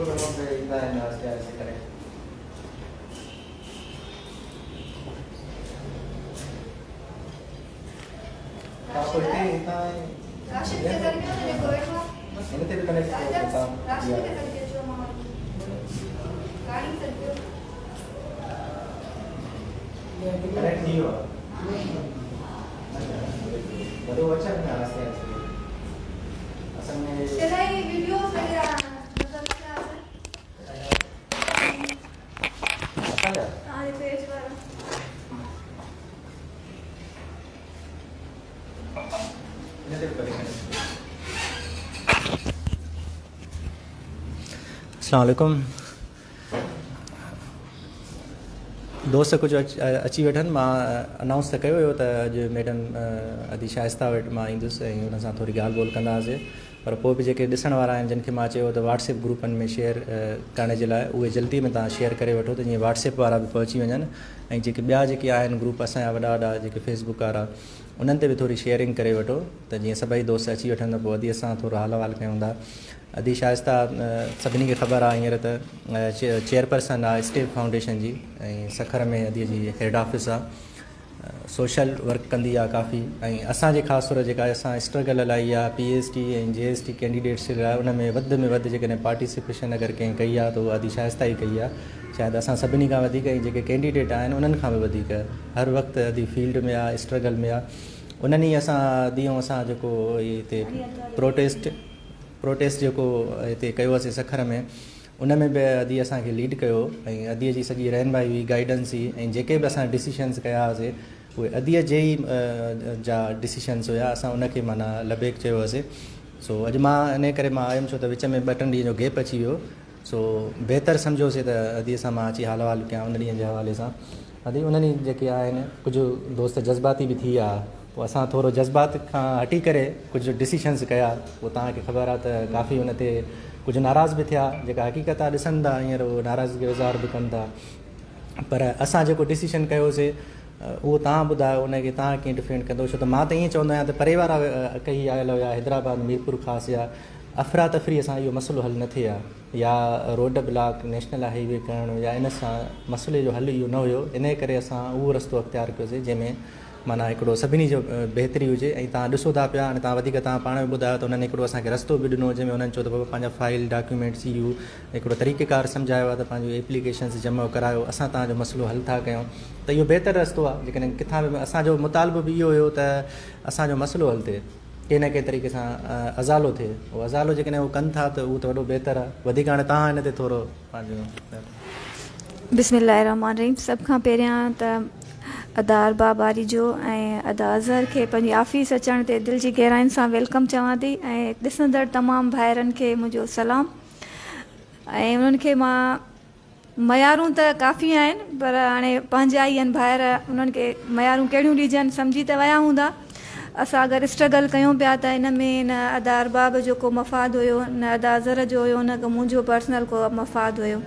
Road تي ايندا آهن آهستي آهستي ڪري. هن تي به ڪنيڪٽ ڪيو تان ڪنيڪٽ ٿي ويو آهي وڏو اچن نه آهستي آهستي اصل ۾ اسان جا السلام عليڪم دوست ڪجهه اچي ويٺن مان انائونس ته ڪيو هيو ته اڄ ميڊم ادي شائسته وٽ مان ايندس ۽ ان سان ٿوري ڳالهه ٻولهه ڪنداسي پر پوء به جيڪي ڏسڻ وارا آهن جن کي مان چيو ته واٽس ايپ گروپن ۾ شيئر ڪرڻ جي لاء اهي جلدي ۾ توهان شيئر ڪري وٺو ته جيئن واٽس ايپ وارا به پهچي وڃن ۽ جيڪي ٻيا جيڪي آهن گروپ اسان جا وڏا وڏا جيڪي فيس بڪ وارا انهن تي به ٿوري شيئرنگ ڪري وٺو ته جيئن سڀئي دوست اچي وٺن ته پوء ادي اسان ٿورو حال احوال ڪيون ٿا. ادي شائسته سڀني کي خبر آهي هينئر ته چيئرپرسن آهي اسٽيپ فائونڊيشن جي ۽ سکر ۾ ادي جي هيڊ آفيس آهي. سوشل ورڪ ڪندي آهي ڪافي ۽ اسان جي خاص طور جيڪا اسان اسٽرگل هلائي آهي P S T ۽ G S T candidates جي لاء ان ۾ وڌ ۾ وڌ جيڪڏهن پارٽيسپيشن اگر ڪنهن ڪئي آهي ته اها ادي شائسته ئي ڪئي آهي. شايد اسان سڀني کان وڌيڪ ۽ جيڪي ڪينڊيڊيٽ آهن انهن کان به وڌيڪ هر وقت ادي فيلڊ ۾ آ اسٽرگل ۾ آ انهن ئي اسان ادي ۽ اسان جيڪو هتي پروٽيسٽ پروٽيسٽ جيڪو هتي ڪيو هوسي سکر ۾ ان ۾ به ادي اسان کي ليڊ ڪيو ۽ ادي جي سڄي رهنمائي هئي گائيڊنس هئي ۽ جيڪي به اسان ڊسيشنس ڪيا هئاسي اهي ادي جي ئي جا ڊسيشنس هيا اسان ان کي معنيٰ لبيڪ چيو هوسي سو اڄ مان ان ڪري مان آيم ڇو ته وچ ۾ ٻه ٽن ڏينهن جو گيپ اچي ويو سو بهتر سمجهيوسي ته اديء سان مان اچي حال احوال ڪيان ان ڏينهن جي حوالي سان. ادي انهن ڏينهن جيڪي آهن ڪجهه دوست جذباتي به ٿي ويا پوء اسان ٿورو جذبات کان هٽي ڪري ڪجهه ڊسيشنز ڪيا پوء توهان کي خبر آهي ته ڪافي ان تي ڪجهه ناراض به ٿيا جيڪا حقيقت آهي ڏسن ٿا هينئر اهو ناراضگي جو اظهار به ڪن ٿا پر اسان جيڪو ڊسيشن ڪيوسي اهو توهان ٻڌايو ان کي توهان ڪيئن ڊفينڊ ڪندو ڇو ته مان ته ائين چوندو آهيان ته پري وارا ڪهي آيل هيا حيدرآباد ميرپورخاص جا افراتفريء سان اهو مسئلو حل نه ٿئي ها يا روڊ بلاڪ نيشنل هائي وي ڪرڻ يا ان سان مسئلي جو حل اهو نه هيو انهيء ڪري اسان اهو رستو اختيار ڪيوسين جنهن ۾ معنيٰ هڪڙو سڀني جو بهتري هجي ۽ توهان ڏسو ٿا پيا هاڻي توهان وڌيڪ توهان پاڻ به ٻڌايو ته انهن هڪڙو اسان کي رستو به ڏنو جنهن ۾ انهن چيو ته بابا پنهنجا فائل ڊاڪيومينٽس اهو هڪڙو طريقيڪار سمجهايو آهي ته پنهنجون ايپليڪيشنس جمع ڪرايو اسان توهان جو مسئلو حل ٿا ڪيون ته اهو بهتر رستو آهي جيڪڏهن ڪٿان به اسان جو مطالبو به اهو هيو ته اسان جو مسئلو حل ٿئي. ڪنهن نه ڪنهن طريقي سان ازالو ٿئي اهو ازالو جيڪڏهن هو ڪن ٿا ته اهو ته وڏو بهتر آهي وڌيڪ هاڻي توهان هن تي ٿورو پنهنجو. بسم الله الرحمٰن الرحيم سڀ کان پهريان ته ادا ارباب آريجو ۽ ادا اظهر کي پنهنجي آفيس اچڻ تي دل جي گهراين سان welcome چوان ٿي ۽ ڏسندڙ تمام ڀائرن کي منهنجو سلام ۽ انهن کي مان ميارون ته ڪافي آهن پر هاڻي پنهنجا ئي آهن ڀائر انهن کي ميارون ڪهڙيون ڏجن سمجهي ته ويا هوندا اسان اگر اسٽرگل ڪيون پيا ته ان ۾ نه ادا ارباب جو ڪو مفاد هيو نه ادا اظهر جو هيو نه ڪو منهنجو پرسنل ڪو مفاد هيو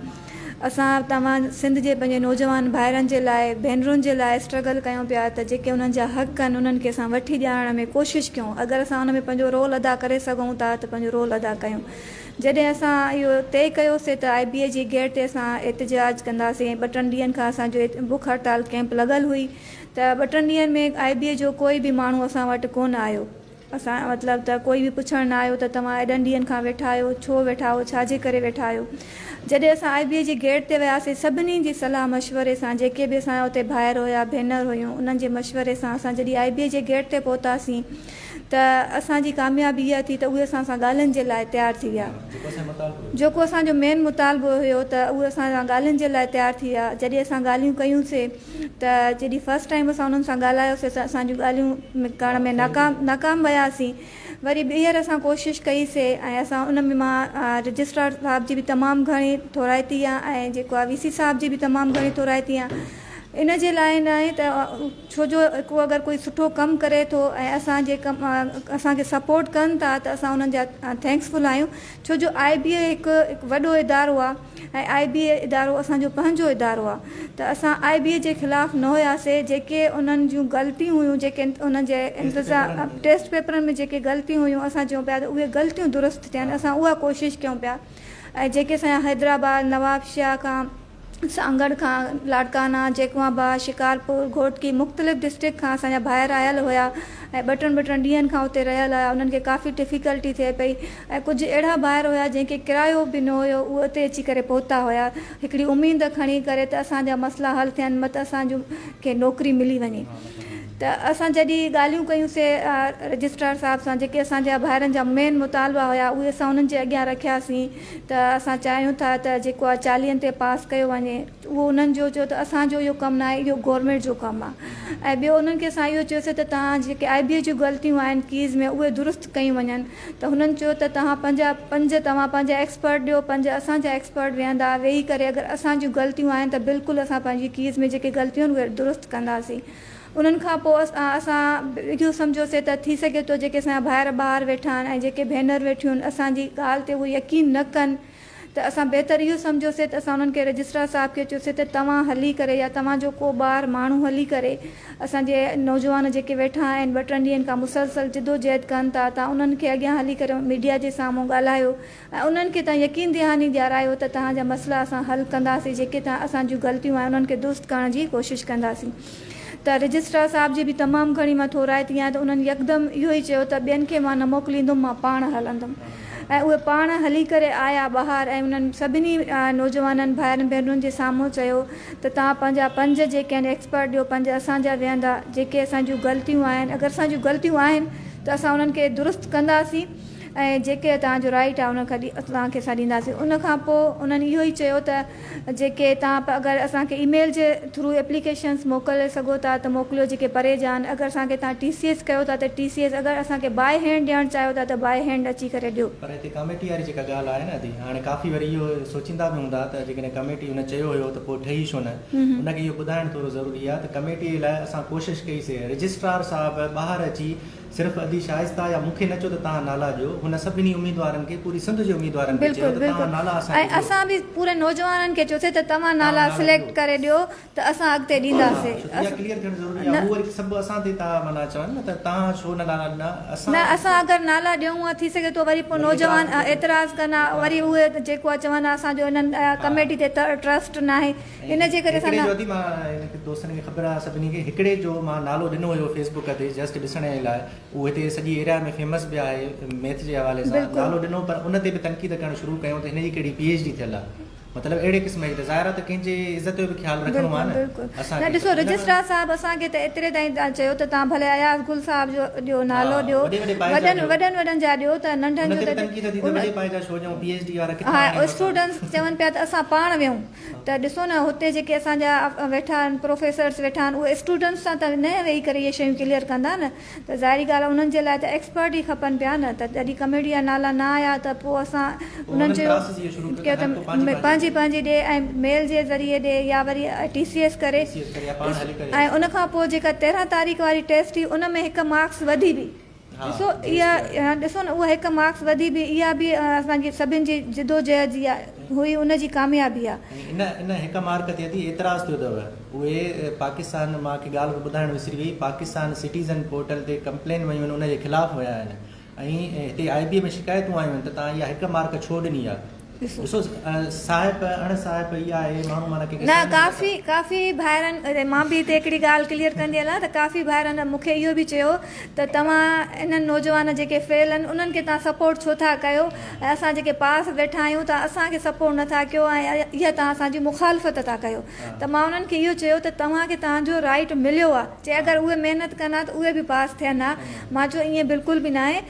اسان توهان سنڌ جي پنهنجي نوجوان ڀائرن جي لاء ڀينرن جي لاء اسٽرگل ڪيون پيا ته جيڪي انهن جا حق آهن انهن کي اسان وٺي ڏيارڻ ۾ ڪوشش ڪيون اگر اسان ان ۾ پنهنجو رول ادا ڪري سگهون ٿا ته پنهنجو رول ادا ڪيون جڏهن اسان اهو طئي ڪيوسي ته آء بي اي جي گيٽ تي اسان احتجاج ڪنداسين ۽ ٻه ٽن ڏينهن کان اسان جو بک هڙتال ڪئمپ لڳل هئي ته ٻه ٽن ڏينهن ۾ آء بي اي جو ڪوئي به ماڻهو اسان وٽ ڪونه آيو. اسان مطلب ته ڪوئي به پڇڻ نه آيو ته توهان ايڏن ڏينهن کان ويٺا آهيو ڇو ويٺا آهيو ڇا جي ڪري ويٺا آهيو. جڏهن اسان آء بي اي جي گيٽ تي وياسين سڀني جي صلاح مشوري سان جيڪي به اسان جا اتي ڀائر هيا ڀينر هيون انهن جي مشوري سان اسان جڏهن آء بي اي جي گيٽ تي پهتاسين ته اسان جي ڪاميابي اها ٿي ته اهي اسان سان ڳالهين جي لاء تيار ٿي ويا. جيڪو اسان جو مين مطالبو هيو ته اهي اسان سان ڳالهين جي لاء تيار ٿي ويا. جڏهن اسان ڳالهيون ڪيون سي ته جڏهن فرسٽ ٽائيم اسان انهن سان ڳالهايو سي ته اسان جون ڳالهيون ڪرڻ ۾ ناڪام ناڪام وياسين. وري ٻيهر اسان ڪوشش ڪئي سي ۽ اسان ان ۾ مان رجسٽرار صاحب جي به تمام گهڻي ٿورائتي آهيان ۽ جيڪو آهي وي سي صاحب جي به تمام گهڻي ٿورائتي آهيان. ان جي لاء ناهي ته ڇو جو ڪو اگر ڪوئي سٺو ڪم ڪري ٿو ۽ اسان جي ڪم اسان کي سپورٽ ڪن ٿا ته اسان انهن جا thanks فل آهيون ڇو جو آء بي اي هڪ هڪ وڏو ادارو آهي ۽ آء بي اي ادارو اسان جو پنهنجو ادارو آهي ته اسان آء بي اي جي خلاف نه هياسي جيڪي انهن جون غلطيون هيون جيڪي انهن جي انتظام ٽيسٽ پيپرن ۾ جيڪي غلطيون هيون اسان چئون پيا ته اهي غلطيون درست ٿين اسان اها ڪوشش ڪيون پيا. ۽ جيڪي اسان جا حيدرآباد، نوابشاهه کان، سانگهڙ کان، لاڙڪانا، جيڪب آباد، شڪارپور، گهوٽڪي مختلف ڊسٽرڪٽ کان اسان جا ڀائر آيل هيا ۽ ٻه ٽن ٻه ٽن ڏينهن کان اتي رهيل هيا انهن کي ڪافي ڊفيڪلٽي ٿئي پئي ۽ ڪجهه اهڙا ڀائر هيا جنهن کي ڪرايو به نه هيو اهي اتي اچي ڪري پهتا هيا هڪڙي اميد کڻي ڪري ته اسان جا مسئلا حل ٿين مت اسان جون کي نوڪري ملي وڃي ته اسان جڏهن ڳالهيون ڪيون سي رجسٽرار صاحب سان جيڪي اسان جا ڀائرن جا مين مطالبا هيا اهي اسان انهن جي اڳيان رکياسين ته اسان چاهيون ٿا ته جيڪو آهي چاليهن تي پاس ڪيو وڃي اهو انهن جو چيو ته اسان جو اهو ڪم ناهي اهو گورنمينٽ جو ڪم آهي ۽ ٻيو انهن کي اسان اهو چيوسي ته توهان جيڪي آء بي اي جون غلطيون آهن ڪيز ۾ اهي درست ڪيون وڃن ته هنن چيو ته توهان پنهنجا پنج توهان پنهنجا ايڪسپرٽ ڏيو پنج اسان جا ايڪسپرٽ ويهندا ويهي ڪري اگر اسان جون غلطيون آهن ته بلڪل اسان پنهنجي ڪيز ۾ جيڪي غلطيون آهن اهي درست ڪنداسين انهن کان پوء اسان اهو سمجهيوسي ته ٿي سگهي ٿو جيڪي اسان جا ڀائر ٻاهر ويٺا آهن ۽ جيڪي ڀينر ويٺيون آهن اسان جي ڳالهه تي اهي يقين نه ڪن ته اسان بهتر اهو سمجهيوسي ته اسان انهن کي رجسٽرار صاحب کي چيوسي ته توهان هلي ڪري يا توهان جو ڪو ٻاهر ماڻهو هلي ڪري اسان جي نوجوان جيڪي ويٺا آهن ٻه ٽن ڏينهن کان مسلسل جدوجهد ڪن ٿا تان انهن کي اڳيان هلي ڪري ميڊيا جي سامهون ڳالهايو ۽ انهن کي توهان يقين دهاني ڏيارايو ته توهان جا مسئلا اسان حل ڪنداسين جيڪي توهان اسان جون غلطيون آهن انهن کي درست ڪرڻ جي ڪوشش ڪنداسين ته رجسٽرار صاحب جي به تمام گهڻي مان ٿورائتي آهيان ته انهن يڪدم اهو ئي چيو ته ٻين کي مان نه موڪليندم مان پاڻ هلندم ۽ اهي پاڻ هلي ڪري آيا ٻاهر ۽ انهن سڀني نوجوانن ڀائرن ڀينرن جي سامهون چيو ته توهان پنهنجا پنج جيڪي آهن ايڪسپرٽ ڏيو پنج اسان جا ويهندا جيڪي اسان جون غلطيون آهن اگر اسان جون غلطيون آهن ته اسان انهن کي درست ڪنداسين ۽ جيڪي توهان جو رائيٽ آهي ان کان توهان کي اسان ڏينداسين ان کان پوء انهن اهو ئي چيو ته جيڪي توهان اگر اسان کي اي ميل جي ٿرو ايپليڪيشنس موڪلي سگهو ٿا ته موڪليو جيڪي پري جا آهن اگر اسان کي توهان ٽي سي ايس ڪيو ٿا ته ٽي سي ايس اگر اسان کي باء هينڊ ڏيڻ چاهيو ٿا ته باء هينڊ اچي ڪري ڏيو. پر هتي ڪاميٽي واري جيڪا ڳالهه آهي نه ادي هاڻي ڪافي وري اهو سوچيندا به هوندا ته جيڪڏهن ڪميٽي هن چيو هيو ته پوء ٺهي ڇو نه ان کي اهو ٻڌائڻ ٿورو ضروري آهي ته ڪميٽي لاء اسان ڪوشش ڪئي سي رجسٽرار صاحب ٻاهر اچي صرف ادي شائسته يا مون کي نه چئو ته توهان نالا ڏيو، هن سڀني اميدوارن کي پوري سنڌ جي اميدوارن کي چيو بلڪل ته بلڪل توهان نالا اسان ۽ کي ڏيو. اسان به پوري نوجوانن کي چيوسي ته توهان توهان نالا نالا سليڪٽ ڏيو. ڪري ڏيو ته اسان اڳتي ها ڏينداسي. ڇو ته اها ڪليئر ٿيڻ ضروري آهي نه هو وري سڀ اسان تي ٿا معنيٰ چون نه ته توهان ڇو نه نالا ڏنا اسان نه اسان اگر نالا ڏيون ها ٿي سگهي ٿو وري پوء وري نوجوان اعتراض ڪندا. اعتراض ڪن ها وري اهي جيڪو آهي چون ها اسان جو انهن ها ڪميٽي تي ٽرسٽ ناهي ۽ ان جي ڪري اسان هڪڙي نه جو ادي مان هن کي دوستن کي خبر آهي سڀني کي هڪڙي جو مان نالو ڏنو هيو فيس بڪ تي جسٽ ڏسڻ جي لاء اهو هتي سڄي ايريا ۾ فيمس به آهي ميٿ جي حوالي سان بلڪل نالو ڏنو پر ان تي به تنقيد ڪرڻ شروع ڪيو ته هن جي ڪهڙي پي ايڇ ڊي ٿيل آهي مطلب اهڙي قسم جي ته ظاهر آهي ته ڪنهن جي عزت جو به خيال رکڻو بلڪل آهي نه بلڪل اسان نه کي ڏسو ته ان رجسٽرار صاحب اسان کي ته ايتري تائين تان چيو ته تان ڀلي اياز گل صاحب جو ڏيو ها نالو ڏيو وڏي وڏي پائي جا وڏن ڏيو وڏن وڏن جا ڏيو ته ننڍن ان جو تي به ته تنقيد ٿي ته ان وڏي پائي جا ڇو ڏيون پي ايڇ ڊي وارا ڪٿان ها آڻيون اسان اسٽوڊنٽس چون پيا ته اسان پاڻ ويهون ته ڏسو نه هتي جيڪي اسان جا ويٺا آهن پروفيسرس ويٺا آهن اهي اسٽوڊنٽس سان ته نه ويهي ڪري اهي شيون ڪليئر ڪندا نه ته ظاهري ڳالهه آهي انهن جي لاء ته ايڪسپرٽ ئي کپن پيا نه ته جڏهن ڪميڊي جا نالا نه آيا ته پوء اسان پوء انهن انهن چيو پراسس اهو شروع ڪيو ڪيو ته ته هر ڪو پنهنجي پنهنجي پنهنجي ڏي پنهنجي ڏي ۽ ميل جي ذريعي ڏي يا وري ٽي سي ايس ڪري ٽي سي ايس ڪري يا پاڻ هلي ڪري ۽ ان کان پوء جيڪا 13 تاريخ واري ٽيسٽ هئي ان ۾ هڪ مارڪس وڌي به ها ڏسو جي ايس اها پي آهي. ڏسو نه اها هڪ مارڪس وڌي به اها به اسان جي سڀن جي جدوجهد جي هئي ان جي ڪاميابي آهي. ۽ ان ان هڪ مارڪ تي ادي اعتراض ٿيو اٿو اهي پاڪستان مان کي ڳالهه به ٻڌائڻ وسري وئي پاڪستان سٽيزن پورٽل تي ڪمپلين ويون آهن ان جي خلاف ويا آهن ۽ هتي آء بي ۾ شڪايتون آيون آهن ته توهان اها هڪ مارڪ ڇو ڏني آهي ڏسو. ڏسو صاحب اڻ صاحب اها آهي ماڻهو معنيٰ ڪنهن کي نه سهن نه ڪافي ٿا. ڪافي ڀائرن مان به هتي هڪڙي ڳالهه ڪليئر ڪندي هلان ته ڪافي ڀائرن مون کي اهو به چيو ته توهان انهن نوجوان جيڪي فيل آهن انهن کي توهان سپورٽ ڇو ٿا ڪيو ۽ اسان جيڪي پاس ويٺا آهيون توهان اسان کي سپورٽ نه ٿا ڪيو ۽ اها توهان اسان جي مخالفت ٿا ڪيو ته مان انهن کي اهو چيو ته توهان کي توهان جو رائيٽ مليو آهي چي اگر اهي محنت ڪن ها ته اهي به پاس ٿين ها مان چيو ائين بلڪل به ناهي ۽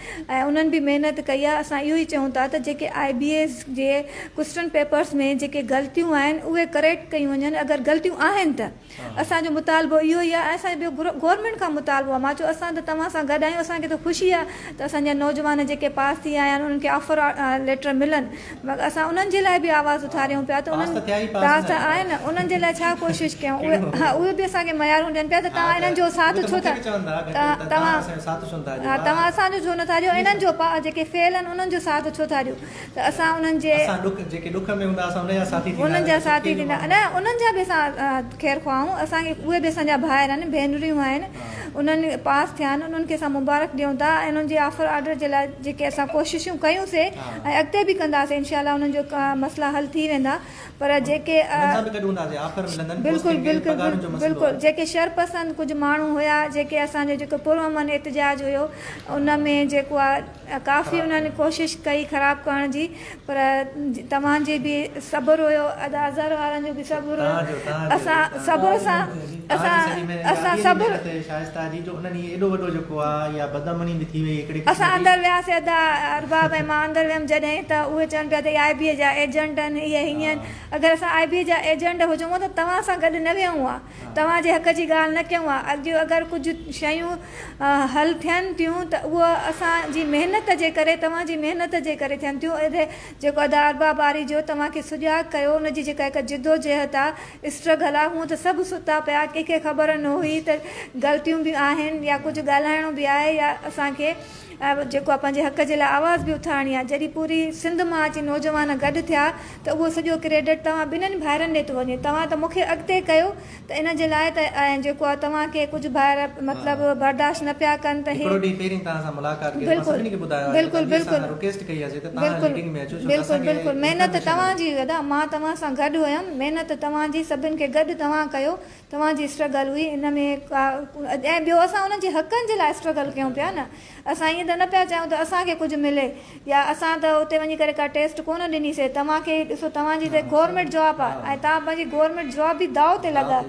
انهن به محنت ڪئي آهي اسان اهو ئي چئون ٿا ته جيڪي آء بي ايس جي ڪوسٽن پيپرس ۾ جيڪي غلطيون آهن اهي ڪريڪٽ ڪيون وڃن اگر غلطيون آهن ته اسان جو مطالبو اهو ئي آهي ۽ اسان جو ٻيو گورنمينٽ کان مطالبو آهي مان چيو اسان ته توهان سان گڏ آهيون اسان کي ته خوشي آهي ته اسان جا نوجوان جيڪي پاس ٿي آيا آهن انهن کي آفر ليٽر ملن مگر اسان انهن جي لاء به آواز اٿاريون پيا ته انهن پاس ته آهن انهن جي لاء ڇا ڪوشش ڪيون اهي ها اهي به اسان کي ميارون ڏين پيا ته توهان انهن جو ساٿ ڇو ٿا توهان ها توهان اسان جو ڇو نٿا ڏيو انهن جو جيڪي فيل آهن انهن جو ساٿ ڇو ٿا ڏيو ته اسان انهن جي انهن جا ساٿي ٿيندا نه انهن جا به اسان خير خواهه آهيون اسان کي اهي به اسان جا ڀائر آهن ڀينريون آهن. انهن پاس ٿيا آهن انهن کي اسان مبارڪ ڏيون ٿا ۽ انهن جي آفر آرڊر جي لاء جيڪي اسان ڪوششون ڪيون سي ۽ اڳتي به ڪنداسين انشاء الله انهن جو مسئلا حل ٿي ويندا پر جيڪي بلڪل بلڪل بلڪل جيڪي شرپسند ڪجهه ماڻهو هيا جيڪي اسان جو جيڪو پرامن احتجاج هيو ان ۾ جيڪو آهي ڪافي انهن ڪوشش ڪئي خراب ڪرڻ جي پر توهان جي به صبر هيو ادا اظهر وارن جو به صبر هيو اسان صبر سان اسان اسان صبر اسان اندر وياسي ادا ارباب ۽ مان اندر ويم جڏهن ته اهي چون پيا ته اهي آء بي اي جا ايجنٽ آهن اهي هيئن آهن اگر اسان آء بي اي جا ايجنٽ هجون ها ته توهان سان گڏ نه ويهون ها توهان جي حق جي ڳالهه نه ڪيون ها اڄ اگر ڪجهه شيون حل ٿين ٿيون ته اهو اسان جي محنت جي ڪري توهان جي محنت جي ڪري ٿين ٿيون اهي جيڪو ادا ارباب آريجو توهان کي سجاڳ ڪيو ان جي جيڪا هڪ جدوجهد آ اسٽرگل آ هونء ته سڀ ستا پيا ڪنهن کي خبر نه هئي ته غلطيون به آهن يا ڪجهه ڳالهائڻو به آهي يا اسان کي جيڪو آ پنهنجي حق جي لاء آواز به اٿارڻي آ جڏهن پوري سنڌ مان اچي نوجوان گڏ ٿيا ته اهو سڄو ڪريڊٽ توهان ٻنهن ڀائرن ڏي ٿو وڃي توهان ته مون کي اڳتي ڪيو ته ان جي لاء ته ۽ جيڪو آ توهان کي ڪجهه ڀائر مطلب برداشت نه پيا ڪن ته هي هڪڙو ڏينهن پهرين توهان سان ملاقات ڪئي مان سڀني کي ٻڌايو آهي بلڪل ته بلڪل اسان رڪويسٽ ڪئي آهي ته توهان بلڪل ليڊنگ ۾ اچو ڇو ته بلڪل اسان کي بلڪل محنت انفارميشن توهان جي هئي ادا مان توهان سان گڏ هيم محنت توهان جي سڀن کي گڏ توهان ڪيو توهان جي اسٽرگل هئي ان ۾ ڪا ۽ ٻيو اسان انهن جي حقن جي لاء اسٽرگل ڪيون پيا نه اسان ائين ته نه پيا چاهيون ته اسان کي ڪجهه ملي يا اسان ته اتي وڃي ڪري ڪا ٽيسٽ ڪونه ڏني سي توهان کي ڏسو توهان جي ته گورنمينٽ جاب آهي ۽ توهان پنهنجي گورنمينٽ جاب به داء تي لڳائي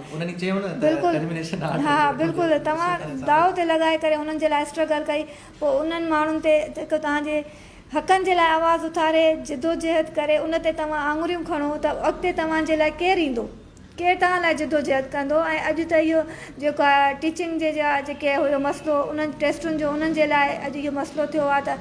بلڪل ها بلڪل توهان داء تي لڳائي ڪري انهن جي لاء اسٽرگل ڪئي پوء انهن ماڻهن تي جيڪو توهان جي حقن جي لاء آواز اٿاري جدوجهد ڪري ان تي توهان آڱريون کڻو ته اڳتي توهان جي لاء ڪير ايندو؟ ڪير توهان لاء جدوجهد ڪندو ۽ اڄ ته اهو جيڪو آهي ٽيچنگ جي جا جيڪي هيو مسئلو انهن ٽيسٽن جو انهن جي لاء اڄ اهو مسئلو ٿيو آهي ته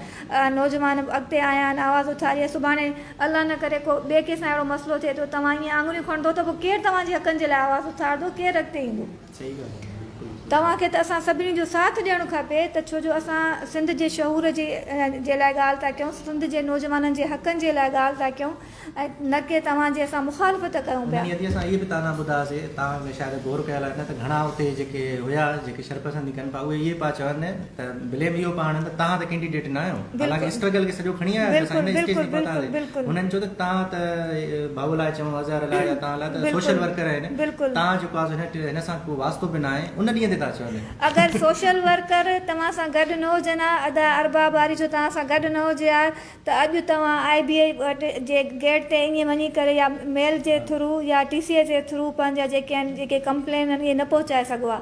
نوجوان به اڳتي آيا آهن آواز اٿاري سڀاڻي الله نه ڪري ڪو ٻئي ڪنهن سان اهڙو مسئلو ٿئي ٿو توهان ائين آڱريون کڻندو ته پوء ڪير توهان جي حقن جي لاء آواز اٿارندو ڪير اڳتي ايندو. توهان کي ته اسان سڀني جو ساٿ ڏيڻ کپي ته ڇو جو اسان سنڌ جي شعور جي جي لاء ڳالهه ٿا ڪيون سنڌ جي نوجوانن جي حقن جي لاء ڳالهه ٿا ڪيون ۽ نه ڪي توهان جي اسان مخالفت ڪيون پيا. انهيء تي اسان اهي به طعنا ٻڌا سي، توهان ۾ شايد غور ڪيل آهي نه ته گهڻا اتي جيڪي هيا جيڪي شرپسندي ڪن پيا اهي اهي پيا چون ته بليم اهو پيا هڻن ته توهان ته ڪينڊيڊيٽ نه آهيو حالانڪه اسٽرگل کي سڄو کڻي آيا آهيو اسان هن اسٽيج تي پهتا آهيون هنن چيو ته توهان ته ڀائو لاء چئون اظهر لاء يا توهان لاء ته سوشل ورڪر آهن توهان جيڪو آهي هن سان ڪو واسطو به نه آهي ان ڏينهن تي ٿا چون. اگر سوشل ورڪر توهان سان گڏ نه هجن ها ادا ارباب آريجو توهان سان گڏ نه هجي ها ته اڄ توهان آء بي اي وٽ جي گيٽ تي ائين وڃي ڪري يا ميل جي ٿرو يا ٽي سي جي ٿرو پنهنجا جيڪي آهن جيڪي ڪمپلين آهن اهي نه پهچائي سگهو ها.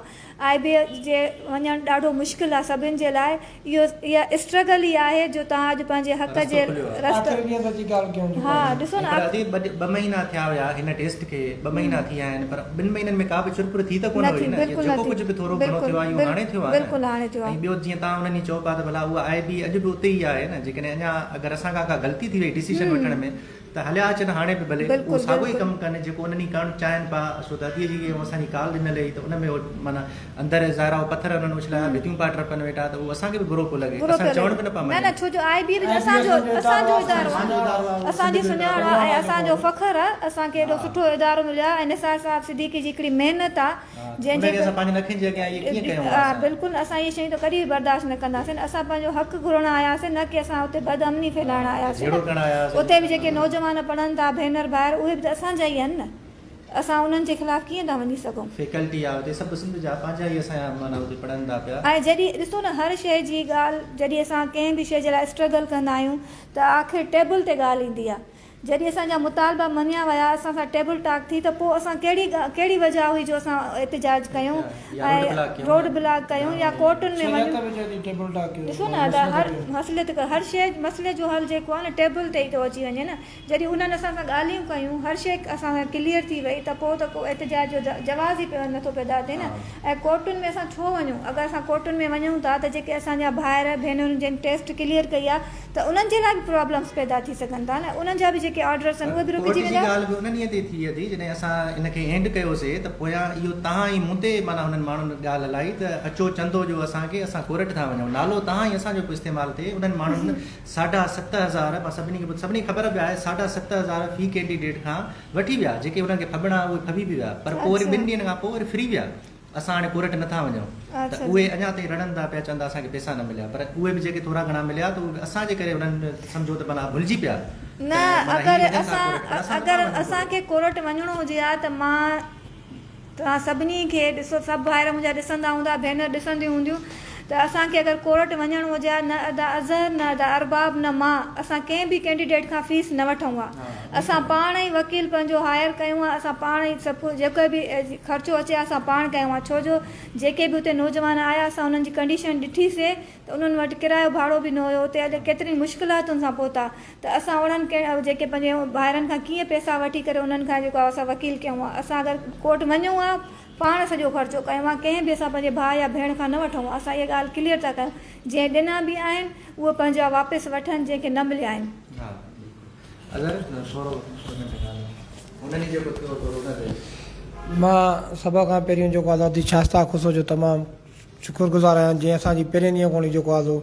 آء بي اي جي وڃڻ ڏاڍو مشڪل آهي سڀن جي لاء اهو اها اسٽرگل ئي آهي جو توهان اڄ پنهنجي حق جي رستو آخري ڏينهن جي ڳالهه ڪيون ها ڏسو نه پر ادي ٻه مهينا ٿيا هيا هن ٽيسٽ کي ٻه مهينا ٿي ويا آهن پر ٻن مهينن ۾ ڪا به چرپر ٿي ته ڪونه هئي نه جيڪو ڪجهه به ٿورو گهڻو ٿيو آهي اهو هاڻي ٿيو آهي نه ۽ ٻيو جيئن توهان انهن ڏينهن چئو پيا ته ڀلا اها آء بي اڄ به اتي ئي آهي نه جيڪڏهن اڃا اگر اسان کان ڪا غلطي ٿي وئي ڊسيشن وٺڻ ۾ ته هليا اچن هاڻي به ڀلي اهو ساڳيو ئي ڪم ڪن جيڪو انهن ڏينهن ڪرڻ چاهين پيا ڇو ته اديء جي اسان جي ڪال ڏنل هئي ته ان ۾ معنيٰ اندر ظاهر آهي پٿر انهن اڇلايا ڀتيون پيا ٽپن ويٺا ته اهو اسان کي به برو پيو لڳي برو اسان پيو چوڻ به نه لڳي پيا نه نه مڃن. ڇو جو آء بي به اسان جو اسان جو ادارو آهي اسان جي سڃاڻ آهي ۽ اسان جو فخر آهي اسان کي ايڏو سٺو ادارو مليو آهي ۽ نثار صاحب صديقي جي هڪڙي محنت آهي جنهن جي اسان پنهنجن اکين جي اڳيان اهي ڪيئن ڪيون ها اسان. بلڪل اسان اهي شيون ته ڪڏهن به برداشت نه ڪنداسين اسان پنهنجو حق گهرڻ آياسين نه ڪي اسان اتي بد امني ڦهلائڻ آياسين جهيڙو ڪرڻ آياسين. اتي به جيڪي نوجوان پڙهن ٿا ڀينر ڀائر اهي به ته اسان جا ئي آهن نه اسان انهن جي خلاف ڪيئن ٿا وڃي سگهون. فيڪلٽي آ اتي سڀ سنڌ جا پنهنجا ئي اسان جا معنيٰ اتي پڙهن ٿا پيا. ۽ جڏهن ڏسو نه هر شيء جي ڳالهه جڏهن اسان ڪنهن به شيء جي لاء اسٽرگل ڪندا آهيون ته آخر ٽيبل تي ڳالهه ايندي آهي جڏهن اسان جا مطالبا مڃيا ويا، اسان سان ٽيبل ٽاڪ ٿي ته پوء اسان ڪهڙي ڪهڙي وجهه هئي جو اسان احتجاج ڪيون ۽ روڊ بلاڪ ڪيون يا ڪورٽن ۾ وڃون. ڏسو نه ادا هر مسئلي تي هر شيء مسئلي جو حل جيڪو آهي نه ٽيبل تي ئي ٿو اچي وڃي نه جڏهن انهن اسان سان ڳالهيون ڪيون هر شيء اسان سان ڪليئر ٿي وئي ته پوء ته ڪو احتجاج جو جواز ئي نٿو پيدا ٿئي نه ۽ ڪورٽن ۾ اسان ڇو وڃون اگر اسان ڪورٽن ۾ وڃون ٿا ته جيڪي اسان جا ڀائر ڀينرون جن ٽيسٽ ڪليئر ڪئي آهي ته انهن جي لاء به پرابلمس پيدا ٿي سگهن ٿا نه انهن جا به جيڪي آرڊرس آهن اهي به ڪورٽ رڪجي جي ويندا. ڳالهه به ان ڏينهن تي ٿي ادي جڏهن اسان ان کي اينڊ ڪيوسي ته پويان اهو تهان ئي مون تي معنيٰ هنن ماڻهن ڳالهه هلائي ته اچو چندو ڏيو اسان کي اسان ڪورٽ ٿا وڃون نالو تهان ئي اسان جو پيو استعمال ٿئي انهن ماڻهن ساڍا 7000 مان سڀني کي سڀني کي خبر به آهي ساڍا 7000 في ڪينڊيڊيٽ کان وٺي ويا جيڪي انهن کي ڦٻڻا اهي ڦٻي به ويا پر پوء وري ٻن ڏينهن کان پوء وري ڦري ويا. اسان هاڻي ڪورٽ نٿا وڃون ته اهي اڃا تائين رڙن ٿا پيا چون ٿا اسان کي پئسا نه مليا پر اهي به جيڪي ٿورا گهڻا مليا ته اهي به اسان جي ڪري انهن سمجهو ته معنيٰ ڀلجي پيا نه اگر اسان اگر اسان کي ڪورٽ وڃڻو هجي ها ته مان توهان سڀني کي ڏسو سڀ ڀائر منهنجا ڏسندا هوندا ڀينر ڏسنديون هونديون ته اسان کي اگر ڪورٽ وڃڻو هجي ها نه ادا اظهر نه ادا ارباب نه مان اسان ڪنهن به ڪينڊيڊيٽ کان فيس نه وٺون ها اسان پاڻ ئي وڪيل پنهنجو هائر ڪيون ها اسان پاڻ ئي سڀ ڪجهه جيڪو به خرچو اچي ها اسان پاڻ ڪيون ها ڇو جو جيڪي به اتي نوجوان آيا اسان انهن جي ڪنڊيشن ڏٺي سي ته انهن وٽ ڪرايو ڀاڙو به نه هيو اتي اڄ ڪيترين مشڪلاتن سان پهتا ته اسان انهن کي جيڪي پنهنجي ڀائرن کان ڪيئن پئسا وٺي ڪري انهن کان جيڪو آهي اسان وڪيل ڪيون ها اسان اگر ڪورٽ وڃون ها پاڻ سڄو خرچو ڪيون ها ڪنهن به اسان پنهنجي ڀاء يا ڀيڻ کان نه وٺون ها اسان اها ڳالهه ڪليئر ٿا ڪيون جنهن ڏنا به آهن اهي پنهنجا واپس وٺن جنهن کي نه مليا آهن. ها بلڪل اظهر ٿورو انهن تي ڳالهايو انهن ئي جيڪو ٿيو ٿورو ان تي. مان سڀ کان پهريون جيڪو آزادي شائسته کوسو جو تمام شڪر گذار آهيان جنهن اسان جي پهرين ڏينهن کان وٺي جيڪو آهي سو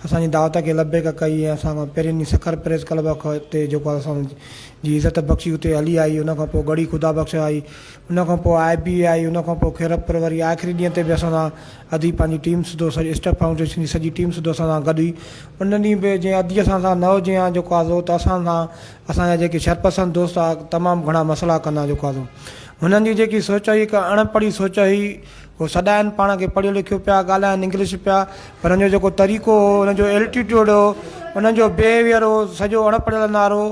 اسان جي دعوت کي لبيڪ ڪئي ۽ اسان کان پهرين ڏينهن سکر پريس ڪلب تي جيڪو آهي اسان جي عزت بخشي اتي هلي آئي ان کان پوء ڳڙهي خدا بخش آئي ان کان پوء آء بي اي آئي ان کان پوء خيرپور وري آخري ڏينهن تي به اسان سان ادي پنهنجي ٽيم سڌو سڄي اسٽيپ فائونڊيشن جي سڄي ٽيم سڌو اسان سان گڏ هئي ان ڏينهن به جنهن ادي اسان سان نه هجي ها جيڪو آهي سو ته اسان سان اسان جا جيڪي شرپسند دوست هئا تمام گهڻا مسئلا ڪندا جيڪو آهي سو هنن جي جيڪي سوچ هئي هڪ اڻ پڙهي سوچ هئي هو سڏائن پاڻ کي پڙهيو لکيو پيا ڳالهائن انگلش پيا پر هن جو جيڪو طريقو هو هن جو الٽيٽيوڊ هو انهن جو بيهيويئر هو سڄو اڻ پڙهيلن وارو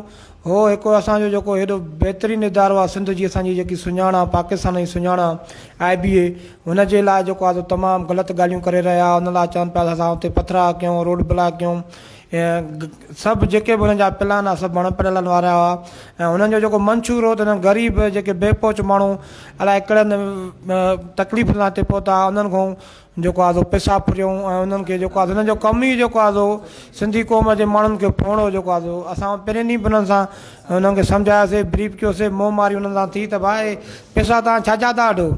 هو هڪ اسان جو جيڪو هيڏو بهترين ادارو آهي سنڌ جي اسان جي جيڪي سڃاڻ آهي پاڪستان جي سڃاڻ آهي آء بي اي هن جي لاء جيڪو آهي سو تمام غلط ڳالهيون ڪري رهيا ان لاء چون پيا اسان اتي پٿراء ڪيون روڊ بلاڪ ڪيون سڀ جيڪي به انهن جا پلان آهي سڀ اڻ پڙهيلن وارا هئا ۽ انهن جو جيڪو منشور هو ته انهن غريب جيڪي بي پهچ ماڻهو الائي ڪهڙن تڪليفن سان هتي پهتا انهن کان جيڪو آهي سو پئسا ڦريون ۽ انهن کي جيڪو آهي انهن جو ڪم ئي جيڪو آهي سو سنڌي قوم جي ماڻهن کي ڦوڙڻو جيڪو آهي سو اسان پهرين ڏينهن به انهن سان انهن کي سمجهاياسي بريف ڪيوسي منهن ماري انهن سان ٿي ته ڀائي پئسا توهان ڇا جا ٿا وٺو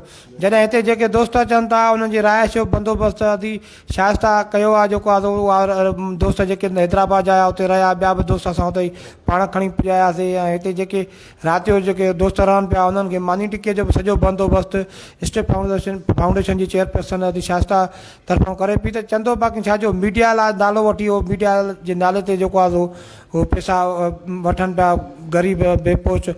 جڏهن هتي جيڪي دوست اچن ٿا انهن جي رهائش جو بندوبست ادي شائسته ڪيو آهي جيڪو آهي سو اها دوست جيڪي حيدرآباد جا آيا اتي رهيا ٻيا به دوست اسان اتي پاڻ کڻي پڄاياسي ۽ هتي جيڪي رات جو جيڪي دوست رهن پيا انهن کي ماني ٽڪي جو به سڄو بندوبست اسٽيپ فائونڊيشن فائونڊيشن جي چيئرپرسن ادي شائسته طرفان ڪري پئي ته چندو باقي ڇا جو ميڊيا لاء نالو وٺي هو ميڊيا جي نالي تي جيڪو آهي سو هو پئسا وٺن پيا غريب بي پهچ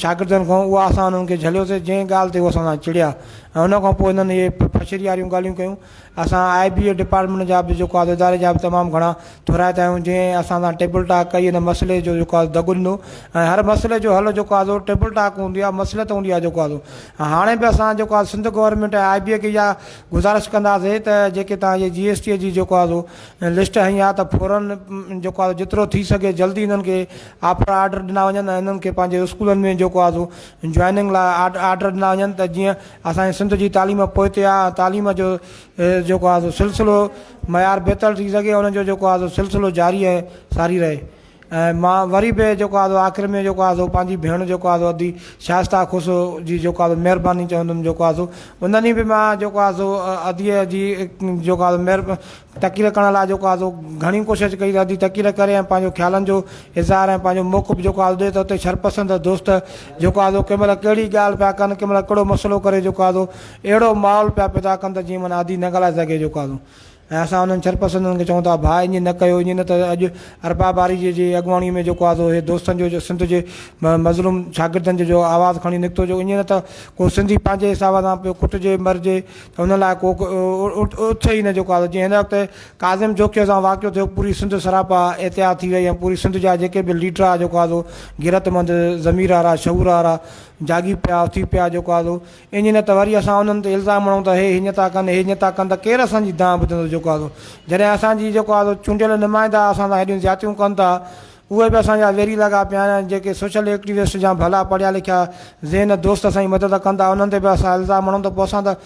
شاگردن کان اها اسان انهن کي جهليوسي جنهن ڳالهه تي هو اسان سان چڙيا ۽ ان کان پوء انهن اهي فشري واريون ڳالهيون ڪيون اسان آء بي اي ڊپارٽمينٽ جا به جيڪو آهي اداري جا به تمام گهڻا ٿورائتا آهيون جنهن اسان سان ٽيبل ٽاڪ ڪئي ان مسئلي جو جيڪو آهي دڳ ڏنو ۽ هر مسئلي جو حل جيڪو آهي سو ٽيبل ٽاڪ هوندي آهي مصلحت هوندي آهي جيڪو آهي سو هاڻي به اسان جيڪو آهي سنڌ گورنمينٽ ۽ آء بي اي کي اها گذارش ڪنداسي ته جيڪي توهان جي جي ايس ٽي جي جيڪو آهي سو لسٽ هنئي آهي ته فورن جيڪو آهي جيترو ٿي سگهي جلدي انهن کي آفر آرڊر ڏنا وڃن ۽ انهن کي پنهنجي اسڪولن ۾ جيڪو آهي سو جوائننگ لاء آرڊر ڏنا وڃن ته جيئن اسان جي سنڌ جي تعليم پوئتي آهي ۽ تعليم جو جيڪو آهي سو سلسلو معيار بهتر ٿي سگهي ان جو جيڪو آهي سو سلسلو جاري ۽ ساري رهي ۽ مان وري به جيڪو آهي سو آخر ۾ جيڪو آهي سو پنهنجي ڀيڻ جيڪو آهي سو ادي شائسته کوسو جي جيڪو آهي سو مهرباني چوندم جيڪو آهي سو ان ڏينهن به مان جيڪو آهي سو اديء جي جيڪو آهي سو مهر تقرير ڪرڻ لاء جيڪو آهي سو گهڻي ڪوشش ڪئي ته ادي تقرير ڪري ۽ پنهنجو خيالن جو اظهار ۽ پنهنجو موقف جيڪو آهي سو ڏي ته اتي شرپسند دوست جيڪو آهي سو ڪنهن مهل ڪهڙي ڳالهه پيا ڪن ڪنهن مهل ڪهڙو مسئلو ڪري جيڪو آهي سو اهڙو ماحول پيا پيدا ڪن ته جيئن معنيٰ ادي نه ڳالهائي سگهي جيڪو آهي سو ۽ اسان انهن شرپسندن کي چئون ٿا ڀاء ائين نه ڪيو ائين نه ته اڄ ارباب آريجي جي اڳواڻي ۾ جيڪو آهي سو هي دوستن جو سنڌ جي مظلوم شاگردن جو جو آواز کڻي نڪتو جو ائين نه ته ڪو سنڌي پنهنجي حساب سان پيو ڪٽجي مرجي ته ان لاء ڪو اٿي ئي نه جيڪو آهي جيئن هن وقت ڪاظم جوکيو سان واقعو ٿيو پوري سنڌ سراپا احتياط ٿي وئي ۽ پوري سنڌ جا جيڪي به ليڊر آ جيڪو آهي سو غيرتمند ضمير وارا شعور وارا جاڳي پيا اٿي پيا جيڪو آهي سو ائين نه ته وري اسان انهن تي الزام هڻون ته هي هيئن ٿا ڪن هي هيئن ٿا ڪن ته ڪير اسان جي دانهن ٻڌندو جيڪو آهي سو جڏهن اسان جي جيڪو آهي سو چونڊيل نمائندا اسان سان هيڏيون زيادتيون ڪن ٿا اهي به اسان جا ويري لڳا پيا آهن جيڪي سوشل ايڪٽيوسٽ يا ڀلا پڙهيا لکيا ذهن دوست اسان جي مدد ڪن ٿا انهن تي به اسان الزام هڻون ته پوء اسان ته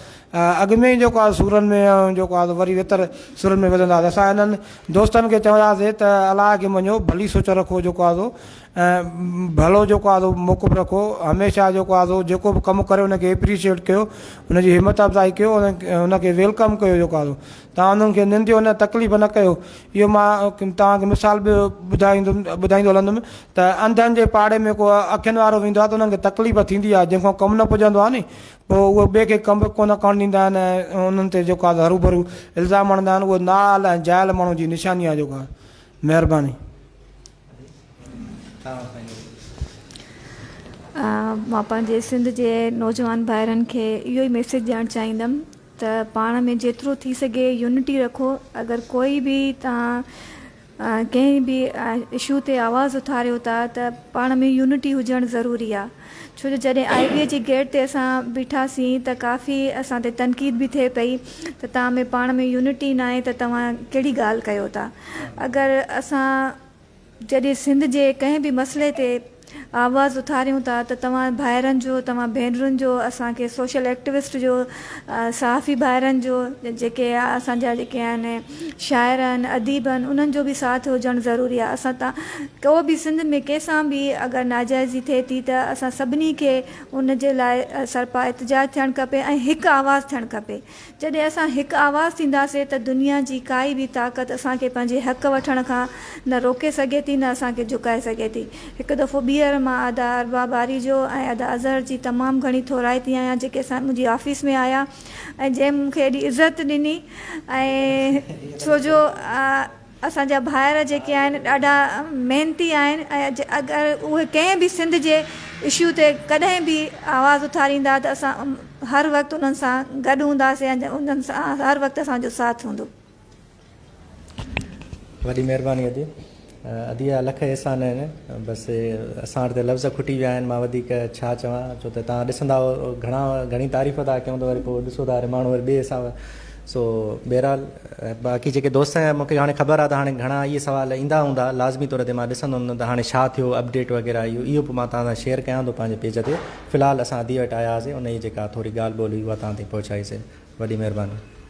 اڳ ۾ ئي جيڪو آهي سورن ۾ جيڪو آهي وري ويتر سورن ۾ وڌنداسين اسان انهن دوستن کي چونداسين ته الله کي مڃو ڀلي سوچ رکو جيڪو آهي سو ۽ ڀلو جيڪو آهي سو موقف رکو هميشه جيڪو آهي سو جيڪو به ڪم ڪري ان کي ايپريشيئيٽ ڪيو ان جي همت افزائي ڪيو ان کي welcome ڪيو جيڪو آهي سو توهان انهن کي ننديو نه تڪليف نه ڪيو اهو مان توهان کي مثال به ٻڌائيندم. ٻڌائيندو هلندم ته انڌن جي پاڙي ۾ ڪو اکين وارو ويندو آهي ته انهن کي تڪليف ٿيندي آهي جنهن کان ڪم نه پڄندو آهي ني پوء اهي ٻئي کي ڪم به ڪونه ڪرڻ ڏيندا آهن ۽ انهن تي جيڪو آهي هروڀرو الزام هڻندا آهن اهو نااهل ۽ جاهل ماڻهو جي نشاني آهي جيڪو آهي مهرباني. مان پنهنجي سنڌ جي نوجوان ڀائرن کي اهو ئي ميسيج ڏيڻ چاهيندم ته پاڻ ۾ جيترو ٿي سگهي يونٽي رکو اگر ڪوئي به توهان ڪنهن به اشو تي آواز اٿاريو ٿا ته پاڻ ۾ يونٽي هجڻ ضروري آ ڇو جو جڏهن آء بي اي جي گيٽ تي اسان بيٺاسين ته ڪافي اسان تي تنقيد به ٿئي پئي ته توهان ۾ پاڻ ۾ يونٽي ناهي ته توهان ڪهڙي ڳالهه ڪيو ٿا اگر اسان جڏهن سنڌ جي ڪنهن به مسئلي تي آواز اٿاريون ٿا ته توهان ڀائرن جو توهان ڀينرن جو اسان کي سوشل ايڪٽوسٽ جو صحافي ڀائرن جو جيڪي اسان جا جيڪي آهن شاعر آهن اديب آهن انهن جو به ساٿ هجڻ ضروري آهي اسان تان ڪو به سنڌ ۾ ڪنهن سان به اگر ناجائزي ٿئي ٿي ته اسان سڀني کي ان جي لاء سرپا احتجاج ٿيڻ کپي ۽ هڪ آواز ٿيڻ کپي جڏهن اسان هڪ آواز ٿينداسين ته دنيا جي ڪائي به طاقت اسان کي پنهنجي حق وٺڻ کان نه روڪي سگهي ٿي نه اسان کي جهڪائي سگهي ٿي. هڪ دفعو ٻيهر مان ادا ارباب آريجو ۽ ادا اظهر جي تمام گهڻي ٿورائتي آهيان جيڪي اسان منهنجي آفيس ۾ آيا ۽ جنهن مون کي ايڏي عزت ڏني ۽ ڇو جو اسان جا ڀائر جيڪي آهن ڏاڍا محنتي آهن ۽ اگر اهي ڪنهن به سنڌ جي اشو تي ڪڏهن به آواز اٿاريندا ته اسان هر وقت انهن سان گڏ هونداسين ۽ انهن سان هر وقت اسان جو ساٿ هوندو. وڏي مهرباني ادي. ادي جا لک احسان آهن بس اسان وٽ ته لفظ کٽي ويا آهن مان وڌيڪ ڇا چوان ڇو ته توهان ڏسندا گهڻا گهڻي تعريف ٿا ڪيون ته وري پوء ڏسو ٿا وري ماڻهو وري ٻئي حساب سو بهرحال باقي جيڪي دوست آهن مونکي هاڻي خبر آهي ته هاڻي گهڻا اهي سوال ايندا هوندا لازمي طور تي مان ڏسندو هوندم ته هاڻي ڇا ٿيو اپڊيٽ وغيره اهو اهو به مان توهان سان شيئر ڪيان ٿو پنهنجي پيج تي في الحال اسان ادي وٽ آيا هئاسين ان جي جيڪا ٿوري ڳالهه ٻولهه هئي اها توهان تائين پهچائيسين وڏي مهرباني.